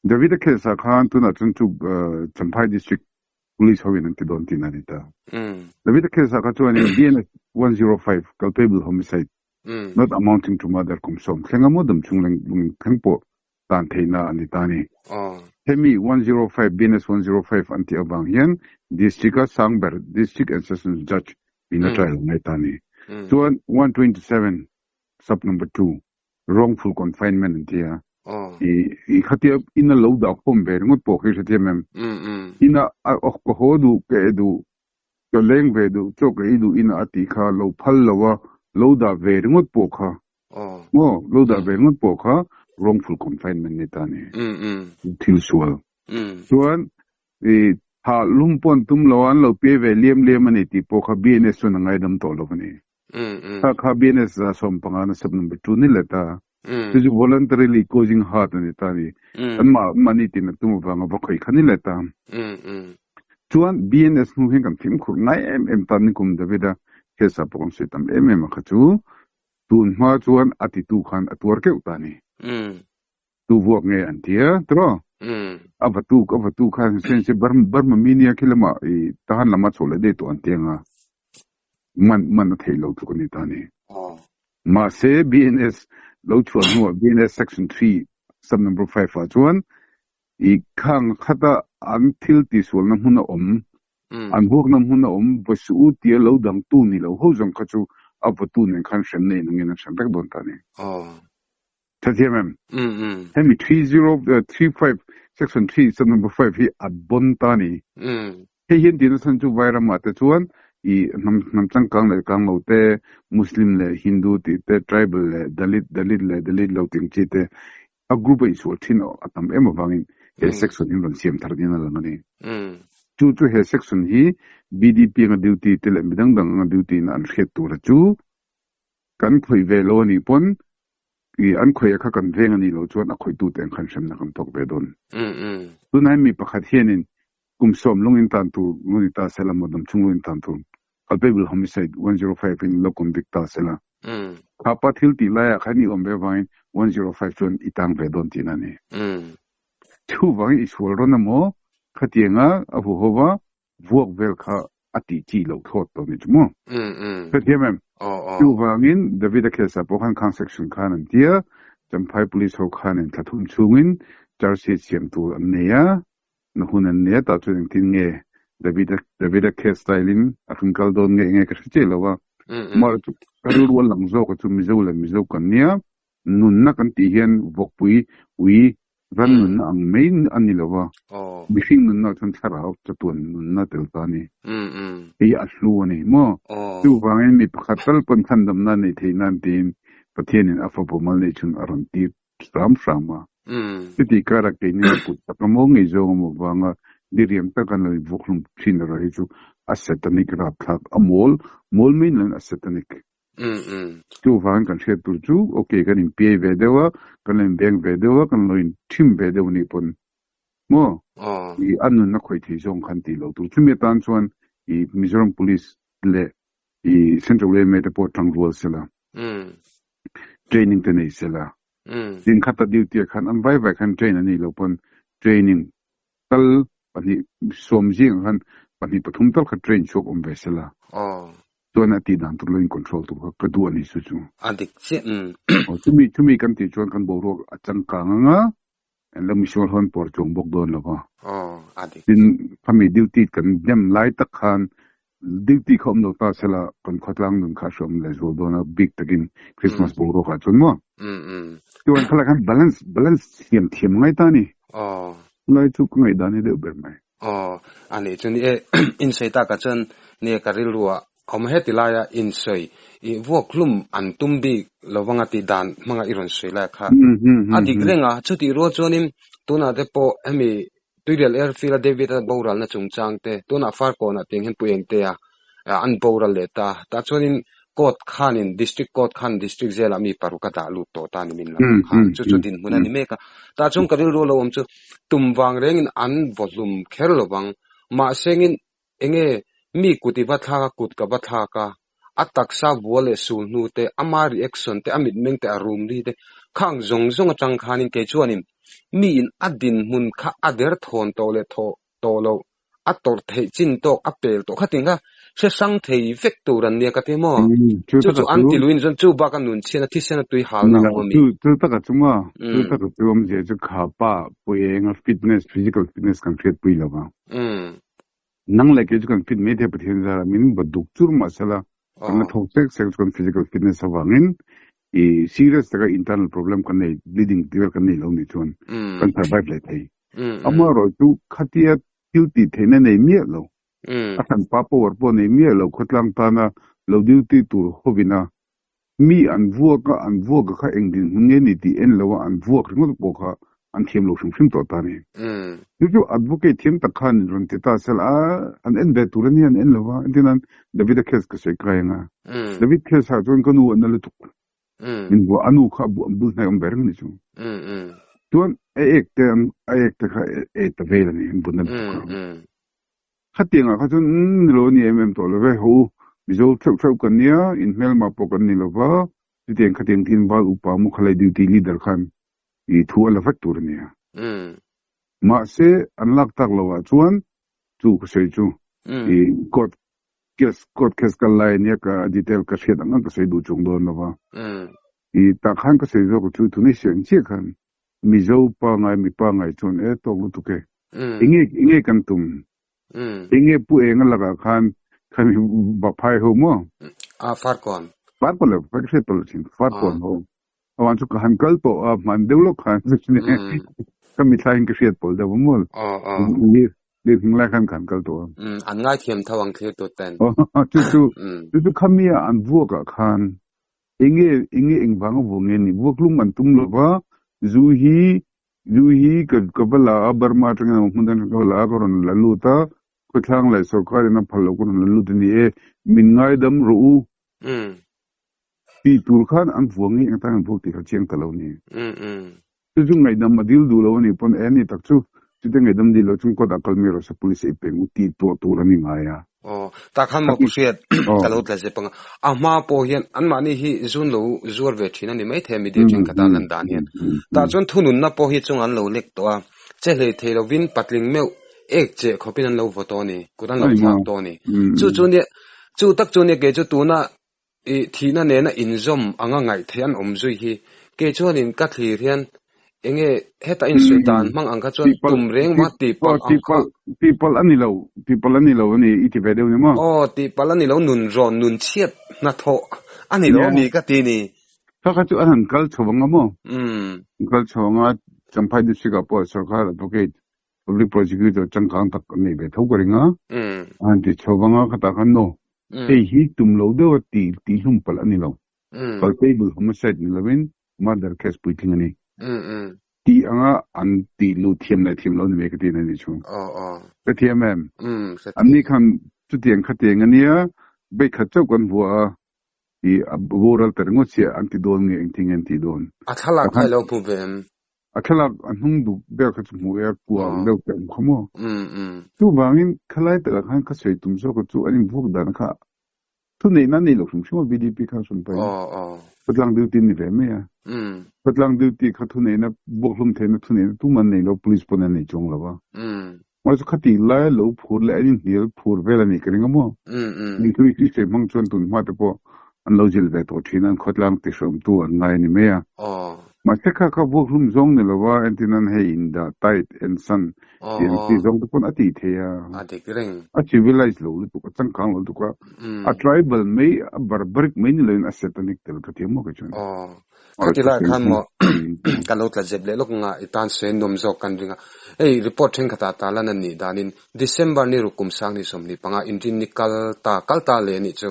David-a case ah khan tunah chuan chu Champhai District Police ho in an ti dawn tihna a ni ta. David-a case ah kha chuanin BNS 105 culpable homicide not amounting to murder kum sawm thleng a maw dam chung leng thleng pawh tan theihna a ni ta a ni. Hemi 105, BNS 105 an tih avang hian District a sang ber District and Sessions Judge in a trial a ngai ta a ni. Chuan 127 sub number 2 wrongful confinement an ti a. I khatia ina lo dah khawm ve ringawt pawh khi hrethiam em? Ina ka haw duh, ka e duh, ka leng ve duh, chaw ka ei duh ina a tih kha lo phal lo a, lo dah ve ringawt pawh kha Maw, lo dah ve ringawt pawh kha wrongful confinement ni ta ni. Thil sual. Chuan i thah lum pawn tum lo a, an lo piai ve liam liam a ni tih pawh kha BNS chuan a ngaidam tawh lo a ni. Kha kha BNS 115 na sub number 2 ni let a. Chu chu voluntarily causing hurt a ni ta ni. An mah mahni tin a tum avanga va khawih kha ni let a. Chuan BNS hnu hian kan fimkhur ngai em em ta ni kum David-a case ah pawh kan sawi tam em em a kha chu. Tun hma chuan a titu khan a tuar keuh ta ni. Tu vuak nge an ti a, tiraw? A vatu a vatu khan sen se Burma mi nia khi lama i tahan lama chho leh daih tawh an ti anga man man a theih lo tluk a ni ta ni. Mahse BNS lo chhuah hnuah BNS section 3 sub number 5 ah chuan i khang khata an thil tihsualna hmun a awm An vuakna hmun a awm va suh u tia lo dangtu ni lo ho zawng kha chu a vawtu nen khan hrem nei nungin an hrem vek dawn ta a ni. Thathiam em? Hemi 3035 section 3 sub number 5 hi a bon ta a ni. Hei hian tihna chhan chu Vairamah te chuan i hnam hnam changkang leh kang lo te, Muslim leh Hindu tih te, tribal leh Dalit, Dalit leh Dalit lo tih ang chi te a group a insual thin a tam em avangin he section hi an rawn siam thar nia lang a ni. Chu chu he section hi BDP anga duty te leh midang dang anga duty in an hriat tura chu kan khawih ve lo a nih pawn I an khawih a kha kan veng a nih loh chuan a khawihtu te ang khan hremna kan tawk ve dawn. Tunah hian mi pakhat hianin kum sawm lung in tan tur lo ni ta sela maw damchhung lung in tan tur culpable homicide 105 in lo convict ta sela. Kha pa thil tih laiah khan i awm ve avangin 105 chuan i tang ve dawn tihna a ni. Chuvangin i sual rawn emaw khatianga a huhova vuak vel kha a tih chi loh thlawt tawh nih chu maw? Hrethiam em? Chuvangin David-a case ah pawh khan khang section khan an ti a, Champhai Police ho khanin thla thum chhungin charge sheet siam tur an nei a, na hun an nei a, tah chuan engtin nge David-a David-a case style in a hring kal dawn nge enge ka hre chiah lo a, amaherawhchu ka rilru a lang zawk a chu Mizo leh Mizo kan nia, nunna kan tih hian vawkpui ui Ran nunna ang mai a ni lo va, mihring nunna chuan thlarau chatuan nunna tel ta a ni. Hei hi a hlu a ni maw? Chuvangin mi pakhat tal pawn chhandamna neih theih nan tiin Pathianin a fapa mal neih chhun a rawn tir hram hram a. Chutih karah keini a kut tak emaw ngei zawng emaw vanga diriam taka an lo invuakhlum thin erawh hi chu a satanic rapthlak, a mawl, mawl mai ni loin a satanic. Chuvangin kan hriat tur chu ok kan inpiai ve deuh a, kan lo inbeng ve deuh a, kan lo inthim ve deuh anih pawn maw i a nunna khawih thei zawng khan tih loh tur. Chumi atan chuan i Mizoram Police leh i Central yma te pawh tangrual sela, training te nei sela, tin khata duty ah khan an vai vai khan train an nih loh pawn training tal pahnih sawm zingah khan pahnih pathum tal kha train chhuak awm ve sela. Chuan a tih dan tur lo in control tur kha ka duh a ni chu chu. A dik chiah umm. Aw chumi chumi kan tih chuan kan boruak a changkang ang a, an lo misual hawn pawr chuang bawk dawn lo va. Aw a dik. Tin khami duty kan dem lai tak khan duty kha awm lo ta sela kan khawtlang nun kha a hreawm leh zual dawn a bik takin Christmas boruak ah chuan maw. Chuan khalai khan balance balance siam thiam ngai ta a ni. Aw. Chulai chu ka ngaihdan hi deuh ber mai. Aw, a nih chu ni e, insawi takah chuan nia ka rilruah awm heti laia insawi i vuak hlum an tum bik lovanga tih dan hmanga i rawn sawi lai kha a dik reng a, chutih rual chuanin tunah te pawh hemi Tuirial Airfield a David-a boralna chungchang te, tunah Farkawnah tiang hian Pu Engtea an boral leh ta, tah chuanin Court khanin District Court khan District Jail ah mi paruk a dah lut tawh ta ni min lam ang khan chu chu dinhmun a ni mek a. Tah chuan ka rilru lo awm chu tum vang rengin an vawhlum kher lo vang. Mahsengin enge mi kut i va thlak a kut ka va thlak a, a taksa vua leh sul hnu te, ama reaction te, a mitmeng te, a rum ri te khang zawng zawng atang khanin kei chuanin mi in a dinhmun kha a der thawn tawh leh thawh tawh loh a tawrh theih chin tawk a pel tawh kha ting kha hre hrang thei vek tur an nia ka ti maw? Chu Chu chu taka an chu ti luin chuan chu bak a nun chhian a thisen a tui hal ni na lo awm a mi. chu chu taka chu maw chu Mm. taka chu awmzia chu kha pa puienga fitness physical fitness kan hriatpui lo va nang leh kei chu kan fit mai thei Pathian zara min va duk chur mahsela kan la Aw. thawk sek sek chu kan physical fitness avangin i serious taka internal problem kan nei bleeding tih vel kan nei lo nih chuan kan survive leh thei Amaherawhchu khatia thil tih theihna nei miah lo, a hranpa power pawh nei miah lo khawtlang tana lo duty tur hovina mi an vuak a, an vuak a kha eng dinhmun nge ni tih en loa an vuak ringawt pawh kha an thiam lo hrim hrim tawh ta a ni. Chu chu advocate thiam tak khan rawn ti ta sela, a an en ve tur a nia an en lo va, entir nan David-a case ka sawi kai ang a, David case ah chuan ka nu a na lutuk. Min hua a nu kha a bul hnai awm ve reng a ni chu. Chuan a ek te an a ek te kha e ta vel a ni an bun a lutuk kha. Khatiang ah kha chuan umm ni lo a ni em em tawh lo ve ho u Mizo theuh theuh kan nia in hmelma pawh kan ni lo va chutiang khatiang thin val upa maw khalai duty leader khan i thu a la vek tur a nia. Mahse an lak tak lo ah chuan chu ka sawi chu i court Case court case kal lai ania ka detail ka hriat ang ang ka sawi duh chung dawn lo va. I tah khan ka sawi zawk chu tunei siang chiah khan Mizo pa ngai mi pa ngai chuan e tawk lutuk e. Enge enge kan tum? Enge pu enga lakah khan khami Baphai ho maw? A Farkawn. Farkawn lo ka hriat pawh lo thin Farkawn ho. Awan chu ka han kal tawh a hman deuh lawk khan ka mithlai in ka hriat pawlh deuh a maw? Leh hming lai khan kan kal tawh a. An ngaithiam tho ang thlir tut ten. Chu chu chu chu khami a an vuak ah khan enge enge engvang a vuak nge ni vuak lum an tum lo va zu hi zu hi ka ka va la a Burma atangin emaw hmun dang atangin ka va la a ka rawn la lut a khawthlang leh sorkar in a phal loh ka rawn la lut a ni e min ngaidam rawh u. Ti tur khan an vuang hi engtan an vuak tih kha chiang ta lo ni. Chu chu ngaihdam a dil duh lo a nih pawn e ni tak chu chute ngaihdam dil lo chung kawt ah kal mai rawh se police ei peng u tih tuah tur a ni ngai a. Aw, tah khan maw hriat ka lo tla zep ang a. A hma pawh hian anmahni hi zun lo zuar ve thin a ni maithei a media thenkhat a lan dan hian. Tah chuan thununna pawh hi chung an lo lek tawh a, che hlei thei lovin patling meuh ek cheh khawpin an lo vaw tawh a ni, kut an lo thlak tawh a ni. Chu chu nia, chu tak chu nia kei chu tuna I thihna nena inzawm anga ngaihtheih an awm zui hi kei chuanin ka thlir hian enge heta insawi dan hmang ang kha chuan tum reng maw tihpalh ang kha. Tihpalh a ni lo, tihpalh a ni lo a ni i ti ve deuh ni maw? Aw, tihpalh a ni lo, nun rawn, nun chhiat hnathawh a ni lo a mi ka ti ni. Kha kha chu an han kal chho ang a maw? An kal chho ang a, Champhai District ah pawh Sarkar Advocate, Public Prosecutor changkang tak an nei ve tho ka ring a. An han ti chho vang a, khatah khan no, Hei hi tum lo deuha tih tihhlum palh a ni lo. Culpable homicide ni lovin murder case puitling a ni. Tih anga an tih luh thiam leh thiam lo ni mai ka ti na ni chu. Ka thiam em? Anni khan chutiang khatiang a nia, beikhat chauh kan vuah a, i a boral ta ringawt chiah an ti dawn nge engtin nge an tih dawn. A thlalak kha i lo hmu ve em? A thlalak a hnung duk ber kha chu hmuh e, a kua ang deuh te awm kha maw? Chuvangin khalai takah khan ka sawi tum zawk chu an invuak dan kha thuneihna a nei lo hrim hrim a VDP khan sawn pahin Khawtlang duty an ni ve mai a. Khawtlang duty kha thuneihna vuakhlum theihna thuneihna tumah an nei lo, police pawn an nei chuang lo a. Mahse khatih laia lo phur leh an inhnial phur vel a nih ka ring a maw? Ni thu i sawi hmang chuan tun hma te pawh an lo zilh ve tawh thin a, an khawtlang tihhreawmtu an ngai a ni mai a. Mahse kha kha vuakhlum zawng ni lova entirnan hei indah tight en san tih ang chi zawng te pawn a tih thei a. A civilized lo lutuk, a changkang lo lutuk a, a tribal mai, a barbaric mai ni loin a satanic tel ka thiam maw kei chuan. Khati lai khan maw ka lo tla zep leh lawk nga i tan sawi nuam zawk kan ring a. Hei report thenkhatah ta lan a nih danin December ni ruk kum sang 25 inrin ni kal ta kal ta leh a nih chu.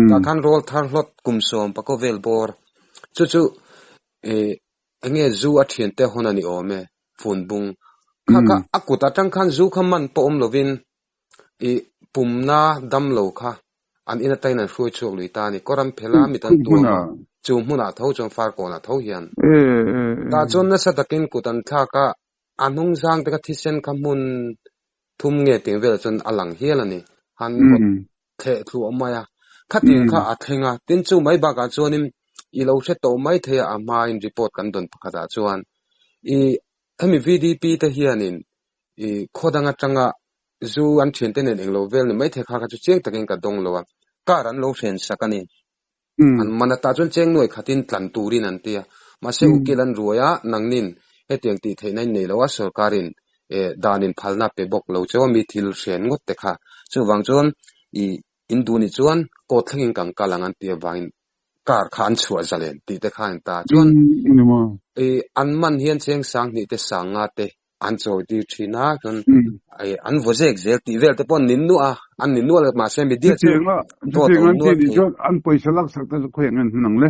Tah khan rawl thar hlawt kum sawm pakua vel bawr chu chu ih enge zu a thian te hawn a ni awm e fun bung. Kha kha a kut atang khan zu kha man pawh awm lovin ih pumna dam lo kha an in atangin an hruai chhuak lui ta a ni. Kawram phela mit an tuam a, chu hmunah tho chuan Farkawnah tho hian. Tah chuan nasa takin kut an thlak a, a hnung zang te kha thisen kha hmun thum nge tih velah chuan a lang hial a ni. Han vawt thleh thluah mai a, khatiang kha a thleng a, tin chu mai bakah chuanin i lo hre tawh mai thei a, a hmain report kan dawn pakhatah chuan i hemi VDP te hianin i khaw dang atanga zu an thiante nen englo vel ni maithei kha kha chu chiang takin ka dawng lo a, car an lo hren sak a ni. An man ata chuan cheng nuai khatin tlan turin an ti a, mahse ukil an ruai a, nangnin hetiang tih theihna in nei lo a, sorkarin danin phalna pe bawk lo cheu a mi thil hren ngawt te kha. Chuvang chuan i in duh nih chuan court thlengin kan kal ang an tih avangin car kha an chhuah zalen tih te kha a ni ta. Chuan i an man hian cheng sanghnih te sanga te an chawi tir thin a chuan an vaw zek zel tih vel te pawh an nin nuah a an nin nuah lo mahse media chu dawt a awm nual thei an pawisa lak sak te chu khawi ang en hmun ang le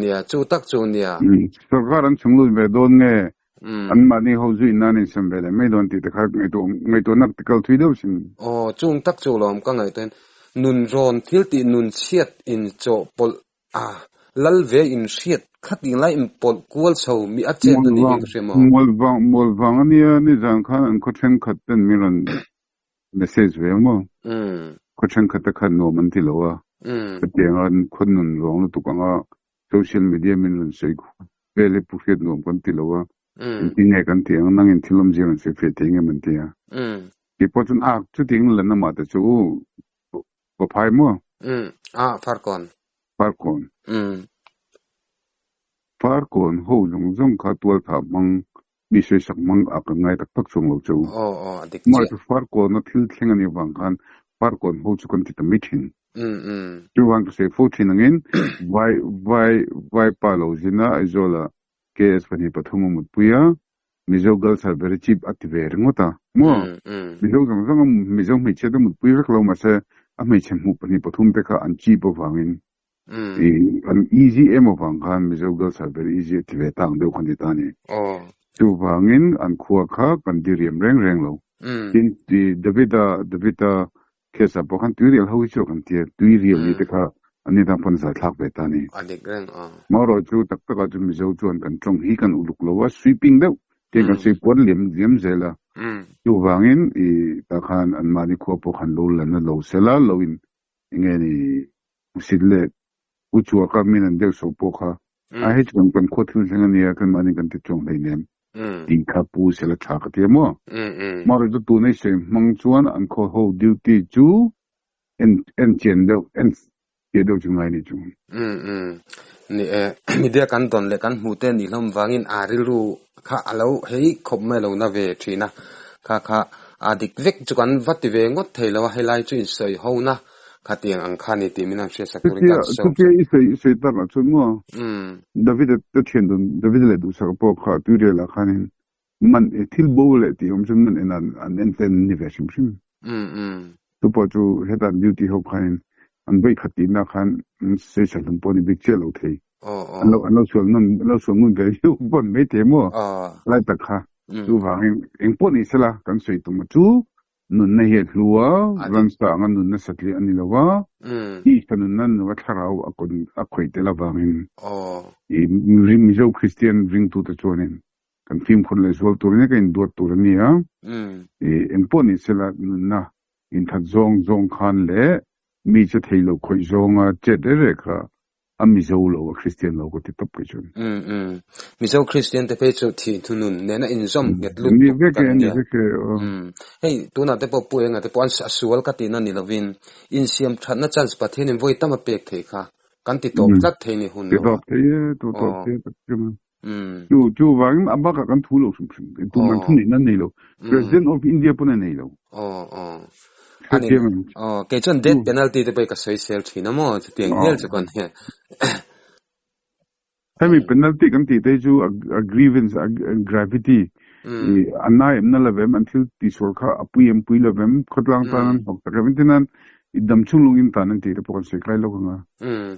nia chu tak chu nia sarkar an chhung lut ve dawn nge an mahni ho zui nan in sem ve leh mai dawn tih te kha ngaihtuah ngaihtuah nak te kal thui deuh sin aw chung tak chu lawm ka ngaihtuah nun rawn thil tih nun chhiat in chawhpawlh A, lal ve in hriat khating lai in pawlh kual chho mi a chet na ni hian ka hria maw? Mual vang, mual vang a nia, nizan khan an khaw thenkhat ten min rawn message ve ang maw? Khaw thenkhat te khan nuam an ti lo a, hetiang an khaw nun ruang lutuk anga social media min rawn sawi vel hi pu hriat nuam kan ti lo a, engtin nge kan tih ang, nangin thil awmzia rawn sawi fiah thei nge man ti a. Keipawh chuan a, chutiang la namah te chu Ka phai maw? Umm, ah, Farkawn. Farkawn. Umm. Farkawn ho zawng zawng kha tualthah hmang, mi sawisak hmang a kan ngai tak tak chuang lo che u. Aw, aw, a dik chiah. Mahse Farkawna thil thleng a nih avang khan Farkawn ho chu kan ti ta mai thin. Umm, umm. Chuvang ka sawi fo thin angin vai, vai, vaipa lo zin a Aizawla KS 23 a mutpui a, Mizo girls are very cheap a ti ve ringawt a maw? Mizo zawng zawng a Mizo hmeichhia te mutpui vek lo mahse a hmeichhe hmuh pahnih pathum te kha an cheap avangin an easy em avang khan Mizo girls are very easy a ti ve ta ang deuh kha ni ta a ni. Chuvangin an khua kha kan diriam reng reng lo. Tin Davida Davida case ah pawh khan tuirial ho hi chu kan tia tuirial ni te kha. Ani tan pawn zai thlak ve ta a ni. A dik reng a. Marawh chu tak takah chu Mizo chuan kan tawng hi kan uluk lo a, sweeping deuh tiang kan sawi puan liam liam zel a. Chuvangin i tah khan anmahni khua pawh khan lo la na lo sel a, lo in enge ni hmusit leh u chua ka min an deuh so pawh kha a hei chu kan khua thil thleng a nia kanmahni kan ti chuang hleinem tih kha pu sela tha ka ti a maw. Marawh chu tuna i sawi hmang chuan an khaw ho duty chu en en chian deuh en chian deuh chu ngai ni chu. Um um ni e media kan dawn leh kan hmuh te nih hlawm vangin a rilru kha a lo hei khawp mai lo na ve thin a kha kha a dik vek chu kan va ti ve ngawt thei lo a helai chu insawi ho na khatiang ang kha ni tih min han hriatsak turin kan sawi chutia i sawi i sawi tak ah chuan maw David a te thian dun David leh duhsak pawh kha tuirial ah khanin Man e thil bo leh tih awm chu man en an an en ten ni ve hrim hrim. Chu pawh chu heta an duty ho khanin an vawi khat tihna khan an sawi hlum pawh ni bik chiah lo thei. An lo an lo sual nawn an lo sual ngun ve viau pawh an mai thei maw lai tak kha. Chuvangin eng pawh ni sela kan sawi tum a chu Nunna hi a hlu a, ransa anga nunna satliah a ni lo a, tisa nunna ni lo a thlarau a kawn a khawih tel avangin i Mizo Kristian ringtute chuanin kan fimkhur leh zual tur ania kan induat tur a ni a, i engpawh ni sela nunna inthat zawng zawng khan leh mi che thei lo khawih zawnga chet reh reh kha A Mizo lo, a Kristian lo ka ti tawp kei chuan. Umm umm. Mizo Kristian te phei chu thih thunun nena inzawm nghet lut tuk kan nia. Umm. Hei tunah te pawh Pu Enga te pawh an a sual ka tihna ni lovin insiam thatna chance Pathianin vawi tam a pek thei kha kan ti tawp tlat thei ni hun lo a. Ti tawp thei e, ti tawp thei e tak chuan. Umm. Chu chuvangin a bakah kan thu lo hrim hrim. Tum an thu neihna an nei lo. President of India pawn a nei lo. Aw aw. Ani aw kei chuan death penalty te pawh hi ka sawi sel thin a maw chutiang hial chu kan he. Hemi penalty kan tih te hi chu a grievance a gravity a nai em na lovem an thil tihsual kha a pui em pui lovem khawtlang tan an hlawk tak em entirnan i damchhung lungin tan an tih te pawh kan sawi kai lawk ang a.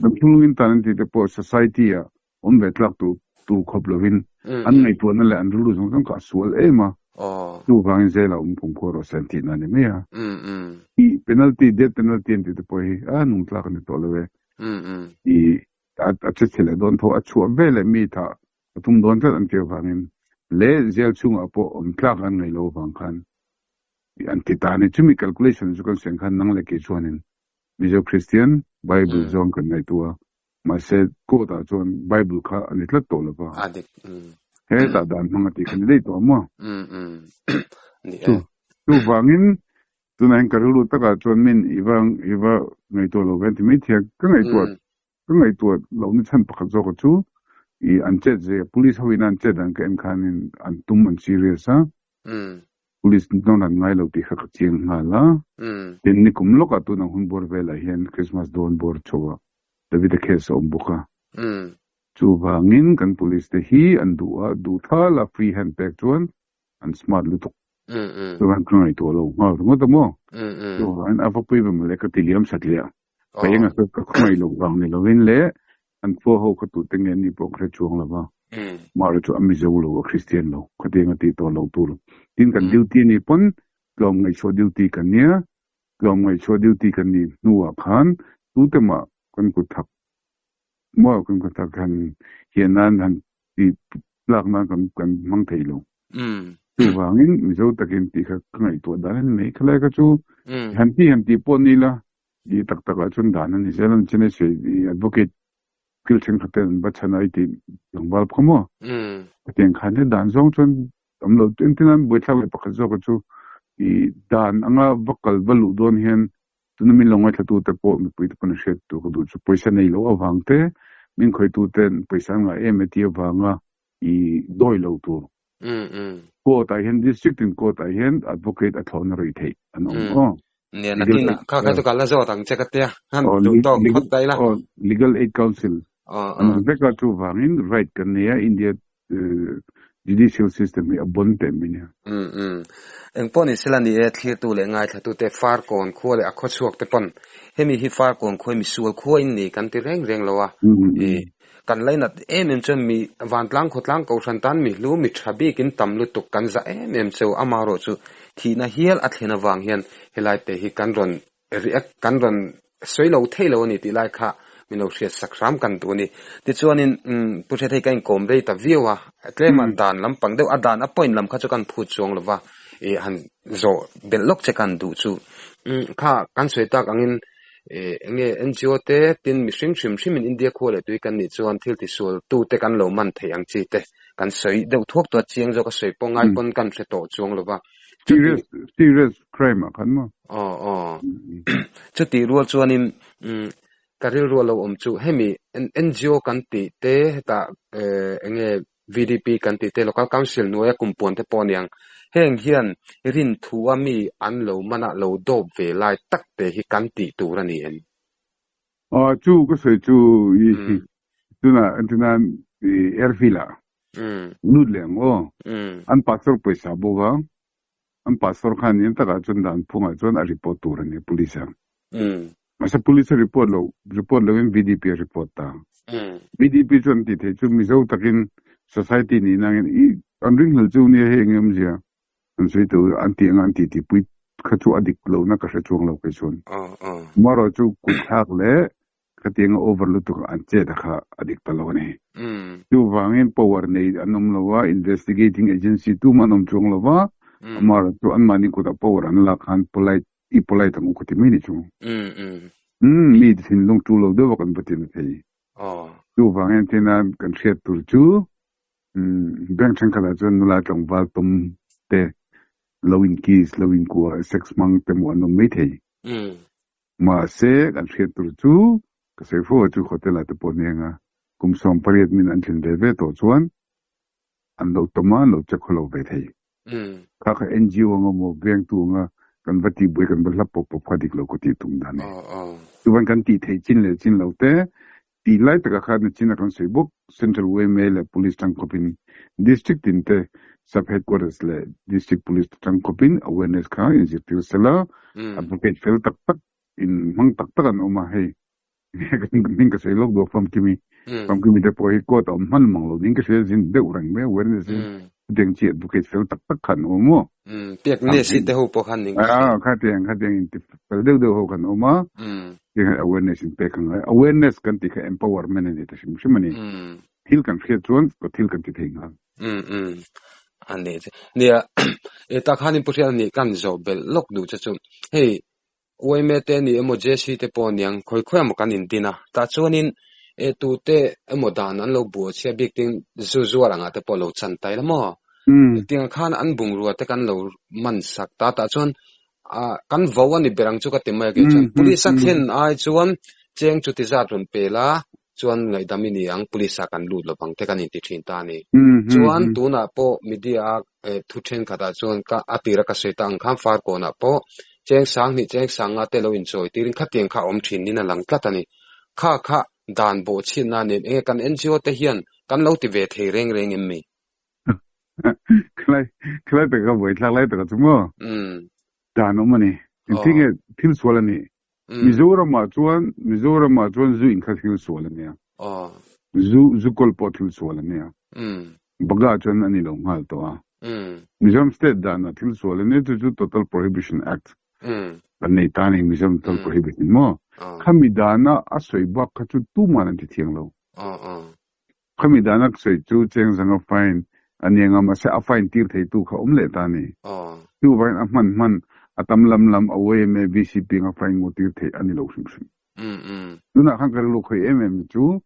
Damchhung lungin tan an tih te pawh society ah awm ve tlak tur tur khawp lovin an ngaihtuahna leh an rilru zawng zawng kha a sual em a, chuvangin zela awm kum khuar rawh se an tihna a ni mai a. I penalty, death penalty an tih te pawh hi a nung tlak a ni tawh lo e. I a che chhe leh dawn tho, a chhuah ve leh mi tha a tum dawn tlat an tih avangin leh zel chhungah pawh awm tlak an ngaih loh avang khan an ti ta a ni. Chumi calculation chu kan sawi ang khan nang leh kei chuanin Mizo Kristian Bible zawng kan ngaihtuah a, Mahse, court ah chuan Bible kha a ni tlat tawh lo va. A dik. Hetah dan hmang a tih kha ni daih tawh a maw? Umm umm. Ni e. Chuvangin, tunah hian ka rilru takah chuan min i va i va ngaihtuah lo ve an ti mai thei a. Ka ngaihtuah ka ngaihtuah lohna chhan pakhat zawka chu i an chet zia, police ho ina an chet dan ka en khanin an tum an serious a. Police nawn an ngai lo tih kha ka chiang nghal a. Tin, nikum lawkah tunang hun bawr velah hian Christmas dawn bawr chho ah David-a case a awm bawk a. Chuvangin kan police te hi an duh a, duh thal a free hand pek chuan an smart lutuk. Chuvangin ka ngaihtuah lo nghal ringawt a maw. Chuvangin a va pui ve mawle ka ti liam satliah. Ka enga ka ka khawngaih loh vang ni lovin leh an khua ho kha tute nge an nih pawh ka hre chuang lo va. Mahre chu a Mizo lo, a Kristian lo, khatiang a tih tawh lo tur. Tin kan duty a nih pawn tlawm ngaihchhuah duty kan nia, tlawm ngaihchhuah duty kan nih hnuah khan tute mah kan kut thak maw kan kut thak han hian nan han tih tlak nan kan kan hmang thei lo. Chuvangin Mizo takin tih kha ka ngaihtuah dan a ni mai. Khalai kha chu han ti han tih pawh ni la, I tak tak ah chuan dan a ni zel ang chin a sawi i advocate thil thenkhat ten an va chhan a i tih tlangval kha maw? Hetiang khan hi dan zawng chuan awm lo engtin an buaithlak leh pakhat zawk chu i dan anga va kal va luh dawn hian tuna min lo ngaithla tu te pawh mipui te pawn an hriat tur ka duh chu pawisa nei loh avang te min khawih tu ten pawisa an ngah em e tih avanga i dawi lo tur court ah hian district in court ah hian advocate a thlawhna rih theih an awm aw. Nia nakin ah kha kha chu ka la zawt ang che ka tia han duh tawk phawt daih la. Aw legal aid council an awm vek a chuvangin right kan nei a India judicial system hi a bon teh mai nia. Umm umm. Engpawh ni sela ni e thlirtu leh ngaithlatute Farkawn khua leh a khawchhuak te pawn hemi hi Farkawn khua hi misual khua in ni kan ti reng reng lo a i Kan lainat em em chuan mi vantlang khawtlang kohhran tan mi hlu mi tha bikin tam lutuk kan zah em em cheu amaherawh chu thihna hial a thlen avang hian helai te hi kan rawn react kan rawn sawi lo thei lo a ni tih lai kha. Min lo hriat sak hram kan duh a ni. Tichuanin umm Pu Hriat hei ka inkawm rei ta viau a, tlema dan lampang deuh a dan a point lam kha chu kan phut chuang lo va, ih han zawh belh lawk che kan duh chu. Umm kha kan sawi tak angin ih eng nge NGO te tin mihring hrim hrimin India khua leh tui kan nih chuan thil tisual tute kan lo man theih ang chi te kan sawi deuh thuak tawh a, chiang zawk a sawi pawh ngai pawn kan hre tawh chuang lo va. Serious serious crime ah khan maw? Aw aw. Chutih rual chuanin umm ka rilru a lo awm chu hemi NGO kan tih te hetah eng nge VDP kan tih te Local Council hnuaia kum puan te pawh a niang heng hian rinthu a mi an lo mana lo dawp ve lai tak te hi kan tih tur a ni em? Aw chu ka sawi chu i tunah entirnan i airfield ah lut leh ang aw an pastor pawisa bawk a An pastor khan eng takah chuan dan phungah chuan a report tur a ni police a. Mahse police a report lo, report loin VDP a report ta. VDP chuan an tih theih chu Mizo takin society nih nangin i an ringhlel chu nia hei eng awmzia an sawi tur an tih anga an tih tihpui kha chu a dik lohna ka hre chuang lo kei chuan. Marawh chu kutthlak leh Khatianga over lutuk an chet a kha a dik ta lo a ni. Chuvangin power nei an awm lo a, investigating agency tumah an awm chuang lo va, amaherawhchu chu anmahni kutah power an lak khan polite i polite ang u ka ti mai ni chu. Umm mi thinlung tu lo deuh a kan va ti na thei. Chuvangin tina kan hriat tur chu bank thenkhatah chuan nula tlangval tawm te lo in kiss lo in kuah sex hmang te maw an awm mai thei. Mahse, kan hriat tur chu ka sawi fo a chu hotel ah te pawh hneng a, kum 18 min an thlen ve ve tawh chuan an lo tawm a, an lo check haw lo ve thei. Kha kha NGO anga maw vengtu anga kan va tihbuai kan va hlap pawp pawp kha dik lo ka tih tum dan a ni. Chuvan kan tih theih chin leh chin lo te tih lai takah khan nachin a kan sawi bawk, Central yma leh Police tangkhawpin District tin te Sub Headquarters leh District Police te tangkhawpin awareness kha inzirtir sela, advocate fel tak tak in hmang tak tak an awm a, hei hming ka sawi lawk duh a famkimi, famkimi te pawh hi court a awm hman mang lo ding ka hria zin deuh reng mai awareness hi chutiang chi advocate fel tak tak kha an awm maw? Piak nesi te ho pawh khan ning ka hria. Khatiang khatiang inti fel deuh deuh ho khan awm a. Tiang awareness in pek ang awareness kan tih kha empowerment a ni ta hrim hrim a ni. Thil kan hriat chuan ka thil kan ti thei nghal. A ni che. Nia, e tak khan in pu hriat a nih kan zawh belh lawk duh che chu. Hei, yma te ni emaw JC te pawh aniang khawi khawi emaw kan in din a. Tah chuanin e tute emaw dan an lo buah chhia bik tin zu zuar angah te pawh lo chan ta ila maw? Tiang khan an bungrua te kan lo man sak ta. Tah chuan kan vo a ni ber ang chu ka ti mai a kei chuan police a thlen ai chuan cheng chu ti zat rawn pe la chuan ngaihdam i ni ang police ah kan lut lovang te kan inti thin ta a ni. Chuan tunah pawh media a thu thenkhatah chuan ka a tira ka sawi ta ang khan Farkawnah pawh cheng sanghnih cheng sanga te lo inchawi tirin khatiang kha a awm thin nin a lang tlat a ni. Kha kha dan bawhchhinna nen enge kan NGO te hian kan lo ti ve thei reng reng em mi? Khalai khalai taka buai thlak lai taka chu maw? Dan awm a ni. Engtin nge thil sual a nih? Mizoramah chuan Mizoramah chuan zu in kha thil sual a nia. Zu zu kawl pawh thil sual a nia. Bagah chuan a ni lo nghal tawh a. Mizoram state danah thil sual a nia chu chu Total Prohibition Act kan nei ta a ni Mizoram Total Prohibition maw? Khami dana a sawi bak kha chu tuman an ti thiang lo. Khami dana ka sawi chu cheng zanga fine a ni anga mahse a fine tir theitu kha awm leh ta a ni. Chuvangin a hman hman a tam lam lam a yma VCP anga fine ngaw tir theih a ni lo hrim hrim. Tunah khan ka rilru khawi em em chu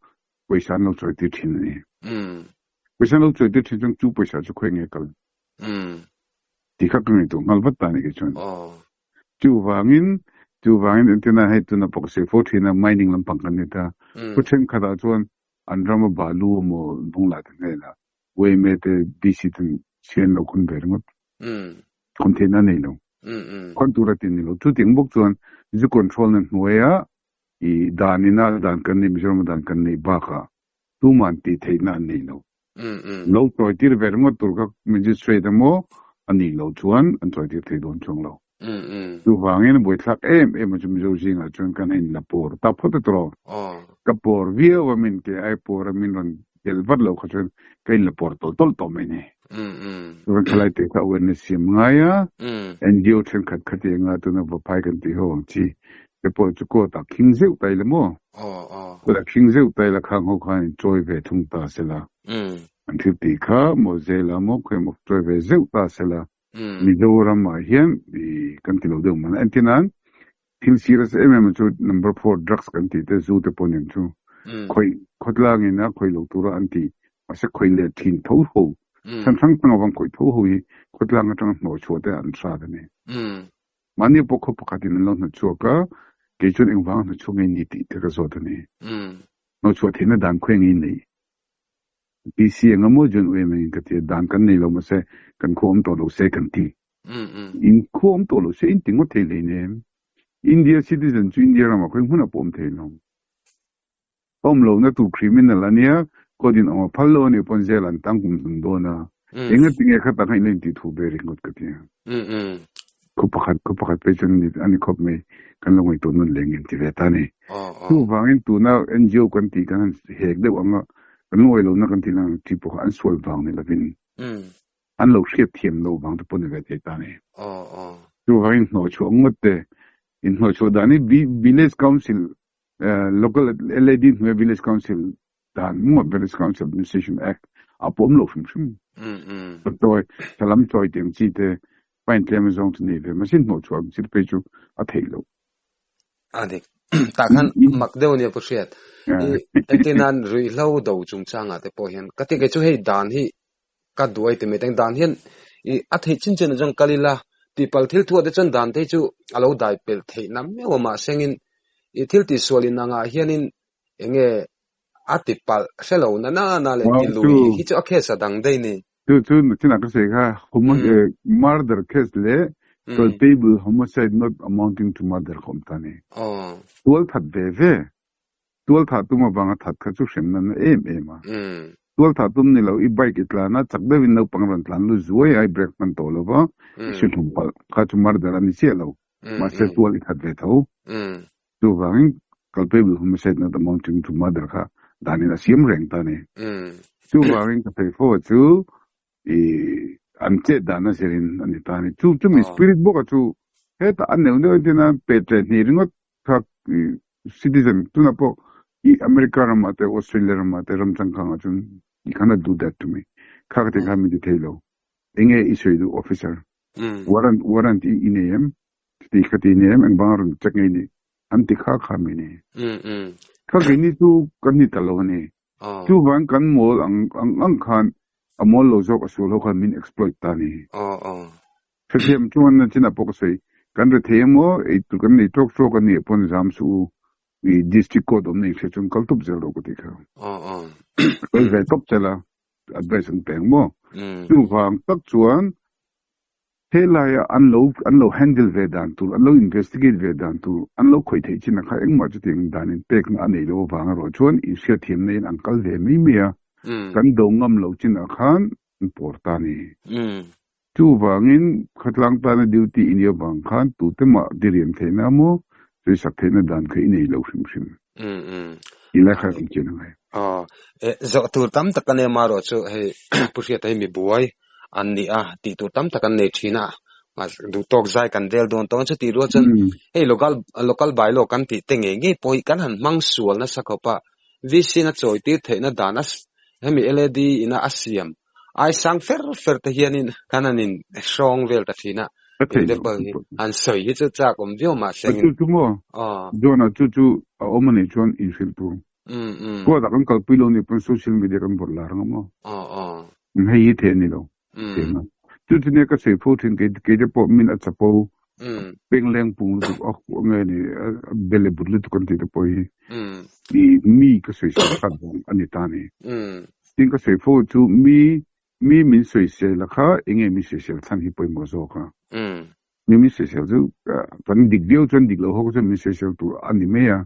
pawisa an lo chawi tir thin a ni. Pawisa an lo chawi tir thin chuan chu pawisa chu khawi nge kal tih kha ka ngaihtuah nghal vat ta a ni kei chuan. Chuvangin chuvangin engtin hei tuna pawh ka sawi fo thin a mining lampang kan ni ta. Pu thenkhatah chuan An rama balu emaw hnung lah te hnenah yma te DC ten chhi an lo khawn ve ringawt. Khawn theihna a nei lo. Khawn tur a ti ni lo. Chutiang bawk chuan zu control na hnuaia i dan ina dan kan neih Mizoram a dan kan neih bakah tuman tih theihna an nei lo. Lo chawitir ve ringawt tur kha magistrate emaw a nih loh chuan an chawitir thei dawn chuang lo. Chuvangin buaithlak em em a chu Mizo zingah chuan kan in la pawr ta phawt a tawh. Ka pawr viau a min ke ai pawr a min rawn delh vat loh kha chuan ka in la pawr tawlh tawlh tawh mai ni. Chuan thalai te kha awareness siam ngai a, NGO thenkhat khati anga tuna Vaphai kan tih ho ang chi. Te pawh chu court ah khing zeuh ta ila maw? Court ah khing zeuh ta ila khang ho khan in chawi ve thung ta sela. An thil tih kha maw zel a maw khawi emaw chawi ve zeuh ta sela. Mizoram ah hian i kan ti lo deuh man. Entir nan thil serious em em chu number four drugs kan tih te zu te pawh nen chu khawih khawtlang in a khawih lo tura an tih mahse khawih leh thin tho ho chhan hrang hrang avang khawih tho ho hi khawtlang atanga hnawh chhuah te an hrat a ni. Mahni pawh khaw pakhatin an lo hnawtchhuak a, kei chuan engvanga hnawtchhuak nge ni tih te ka zawt a ni. Hnawtchhuah theihna dan khawi nge i neih? PC eng emaw chuan uiam engin ka ti a, dan kan nei lo mahse kan khuah awm tawh lo se kan ti. In khuah awm tawh lo se in ti ngawt thei hleinem. India citizen chu India ramah khawi hmunah pawh awm thei lo. Awm lohna tur criminal a nia, court in awm a phal lo a nih pawn jail an tang kum hlun dawn a, enga tinge kha tak a inla intih thu ve ringawt ka ti a. Khaw pakhat khaw pakhat phei chuan a ni khawp mai, kan lo ngaihtuah nawn leh ngem ti ve ta a ni. Chuvangin tuna NGO kan tih kan han hek deuh ang a, kan lungawi lohna kan tih lang chi pawh kha an sual vang ni lovin an lo hriat thiam loh vang te pawh ni ve thei ta a ni. Chuvangin hnawhchhuah ngawt te, inhnawhchhuah dan hi Village Council Local LAD hnuaia Village Council dan maw Village Council Administration Act a pawm lo hrim hrim. Chawi thalam chawi tiang chi te fine tlem azawng chu nei ve mahse hnawh chhuah ang chi te phei chu a theih loh. A dik. Tah khan mak deuh ania pu Hriat. I entir nan ruihhlo do chungchangah te pawh hian ka ti kei chu hei dan hi ka duai ti mai teng dan hian i a theih chin chin atang kal ila tihpalh thil thuah te chuan dan te chu a lo dai pelh theih na meuh a mahsengin i thil tihsual in angah hianin enge a tipalh hrelo na na na leh ti lui hi chu a case a dang daih ni. Chu chu nachinah ka sawi kha murder case leh culpable homicide not amounting to murder kha awm ta ni. Tual that ve ve Tual thah tum avanga that kha chu hrem nana em em a. Tual thah tum ni lo, i bike i tlan a, chak deuhin naupang rawn tlan lu zuai a, i brake hman tawh lo va, i si hlum palh. Kha chu murder a ni chiah lo. Mahse tual i that ve tho. Chuvangin culpable homicide not amounting to murder kha danin a siam reng ta a ni. Chuvangin ka thei fo chu i an chet dan a zirin a ni ta a ni. Chu chumi spirit bawka chu hetah a neuh neuh entir nan petre hnih ringawt kha citizen tunah pawh i America ramah te Australia ramah te ram changkangah chuan you cannot do that to me kha ka ti kha min ti thei lo enge i sawi duh officer warrant warrant i i nei em chuti kha ti nei em engvanga rawn check ngei ni an ti kha kha mi ni kha keini chu kan ni ta lo a ni chuvang kan mawl ang ang ang khan a mawl lo zawk a sual ho khan min exploit ta ni. Hrethiam chuan nachinah pawh ka sawi, kan rethei emaw, ei tur kan nei tawk tawk a nih pawn zam suh u, i district court awmna inhria chuan kal tawp zel rawh ka ti kha. Kal ve tawp zel a, advice an pe ang maw? Chuvang tak chuan helaia an lo an lo handle ve dan tur, an lo investigate ve dan tur, an lo khawih theih chin a kha engmah chutiang dan in pekna a nei loh avang erawh chuan inhriatthiamna in an kal ve mai mai a, kan do ngam loh chinah khan an pawr ta a ni. Chuvangin, khawtlang tana duty i nih avang khan tute mah diriam theihna emaw, sawisak theihna dan kha i nei lo hrim hrim. I la kha kan chian angai. Aw, e, zawh tur tam tak an em erawh chu hei Pu Hriata hi mi buai an ni a, tih tur tam tak an nei thin a, duh tawk zai kan vel dawn tawng a, chutih rual chuan hei local local bylaw kan tih te ngei ngei pawh hi kan han hmang sual nasa khawp a, VC in a chawi tir theihna dan a hemi LAD ina a siam Ai sang fer fer te hianin kan han in hrawng vel ta thin a, example hi han sawi hi chu chak awm viau mah sengin. Chu chu maw? John-a chu chu a awm a nih chuan inhrilh tur. Court ah kan kalpui lo nih pawn social media kan vawrh lar ang a maw? Hei hi theh a ni lo. Chu chu nia ka sawi fo thin kei kei te pawh min a chapo pengleng pung lutuk a huah nge ni a bele but lutuk an tih te pawh hi i mi ka sawisel khat vang a ni ta a ni. Tin ka sawi fo chu mi mi min sawisel a kha enge min sawisel chhan hi pawimawh zawk a. Mi min sawisel chu kan dik viau chuan dik lo ho chuan min sawisel tur a ni mai a.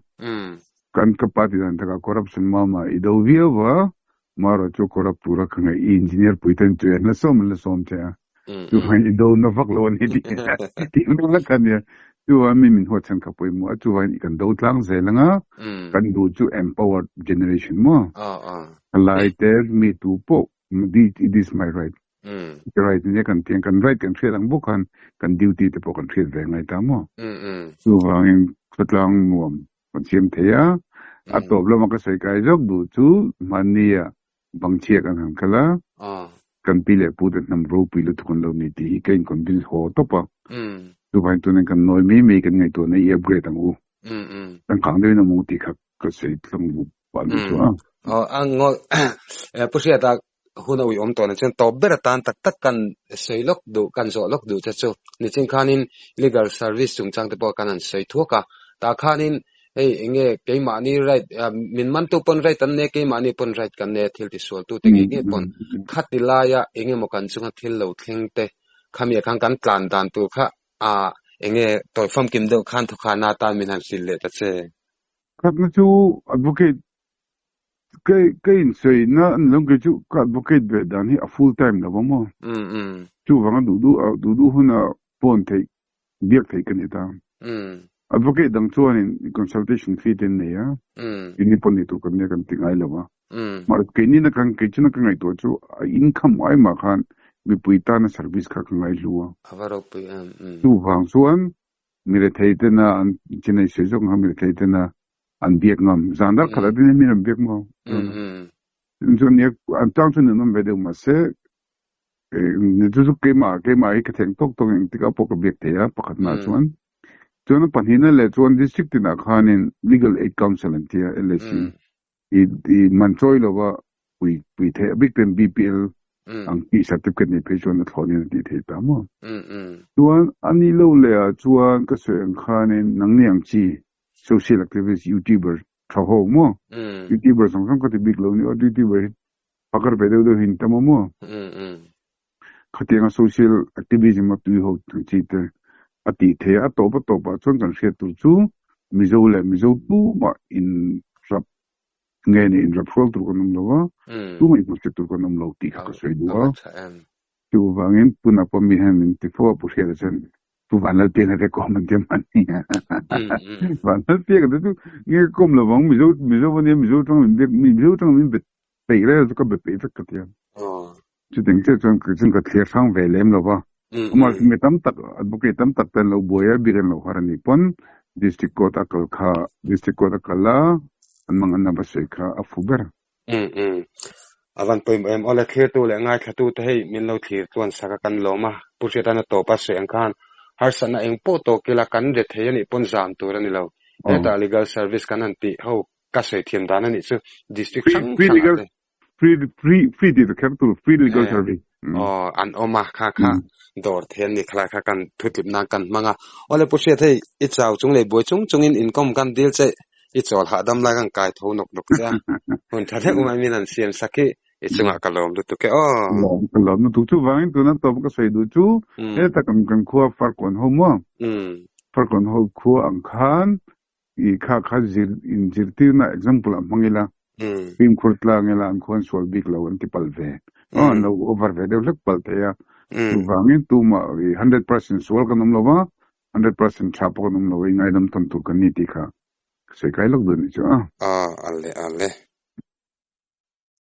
Kan ka party dan takah corruption mama i do viau va, marawh chu corrupt tura ka ngaih i engineer pui ten chu an la sawm an la sawm che a. Chuvangin i do na vak lo a ni tih tih mek lek kha nia. Chuvangin mi min huat chhan kha pawimawh a, chuvangin i kan do tlang zel ang a, kan duh chu empowered generation maw? Thalai te mi tu pawh it is my right. Right nia kan tiang kan right kan hriat ang bawk khan kan duty te pawh kan hriat ve ngai ta maw? Chuvangin. Khawtlang nuam kan siam thei a. A tawp lama ka sawi kai zawk duh chu hmanni ah bangchhia kan han kal a, kan pi leh pu te hnam ropui lutuk an lo ni tih hi ka in convince haw tawp a. Chuvangin tunin kan nawi mai mai kan ngaihtuahna i upgrade ang u. Kan khang deuhin a mung tih kha ka sawi tlang duh pah ni chu a. Aw a ngaw Pu Hriata hun a uiawm tawh na chuan tawp ber atan tak tak kan sawi lawk duh kan zawh lawk duh che chu nichin khanin legal service chungchang te pawh kan han sawi thuak a tah khanin hei enge keimahni right min mantu pawn right an nei keimahni pawn right kan nei a thil tisual tu te ngei ngei pawn khati laia engemaw kan chunga thil lo thleng te khami ah khan kan tlan dan tur kha ah enge tawi famkim deuh khan thawkhana atan min han hrilh leh ta che. Khatna chu advocate Kei ka insawi na an lo kei chu ka advocate ve dan hi a full time lo va maw? Chuvanga duh duh a duh duh huna phone theih biak theih ka ni ta. Advocate dang chuanin consultation fee te an nei a, ini pawh nei tur kan nia kan ti ngai lo va. Mahse keini na khan kei chuna ka ngaihtuah chu a income ai mah khan mipui tana service kha ka ngaihlu a. A va ropui em. Chuvang chuan mi rethei tena an chinei sawi zawk ang kha mi rethei tena an biak ngam zan dar khat ah tin mi an biak maw chuan nia an tang chuan an awm ve deuh mahse ni chu chu keimah keimah hi ka thleng tawk tawk eng tikah pawh ka biak thei a pakhat na chuan chuan a pahnihna leh chuan district tinah khanin legal aid council an tia LAC i i man chawi lova pui pui thei a bik ten BPL ang tih certificate nei phei chuan a thlawh nen a tih theih ta maw chuan ani lo leh ah chuan ka sawi ang khanin nangni ang chi Social activist youtuber tha ho maw? Youtuber zawng zawng ka ti bik lo ni aw, youtuber hi pakar ve deuh deuh hi an tam a maw? Khatianga social activism a tui ho ang chi te a tih theih a, a tawp a tawp ah chuan kan hriat tur chu Mizo leh Mizo tumah in rap nge ni in rap hrual tur kan awm lo a, tumah in hmusit tur kan awm lo tih kha ka sawi duh a. Chuvangin tunah pawh mi hian min ti fo a, Pu Hriata chuan Pu Vanlalpianga te kawm an ti a mahni a. Vanlalpianga te chu nge ka kawm lovang Mizo Mizo ania Mizo tang min biak Mizo tang min be peih reng chu ka be peih vek ka ti a. Chutiang chiah chuan kei chuan ka thlir hrang ve lem lo va. Amah chu mi tam tak advocate tam tak te an lo buai a, bik an lo har a nih pawn District Court a kal kha District Court a kal a, an mang an va sawi kha a fu ber. A van pawimawh em? Awle thlirtu leh ngaithlatu te hei min lo thlir chuan sak a kan lawm a, Pu Hriatan a tawp a sawi ang khan harsatna eng pawh tawk ila kan re thei anih pawn zam tur a ni lo. Hetah legal service kan han tih ho ka sawi thiam dan anih chu district hrang hrang ah te. Free free free tih ta kher tur free legal service. Aw an awm a kha kha dawr thei an ni khalai kha kan thutlip nan kan hmang a. Awle Pu Hriat hei i chau chung leh buai chung chungin inkawm kan dil che I chawl hahdam lai kan kai tho nawk nawk che a, hun tha deuh mai min han siam sak hi i chungah ka lawm lutuk e aw. Lawm ka lawm lutuk chuvangin tuna tawp ka sawi duh chu heta kan kan khua Farkawn ho maw Farkawn ho khua ang khan i kha kha zir in zirtirna example ah hmang ila fimkhur tlang ila an khuan sual bik lo an ti palh ve aw an lo over ve deuh hlek palh thei a chuvangin tumah i 100% sual kan awm lo va 100% tha pawh kan awm lo a, i ngaidam tawn tur kan ni tih kha ka sawi kai lawk dawn nih chu a. Aw ale ale.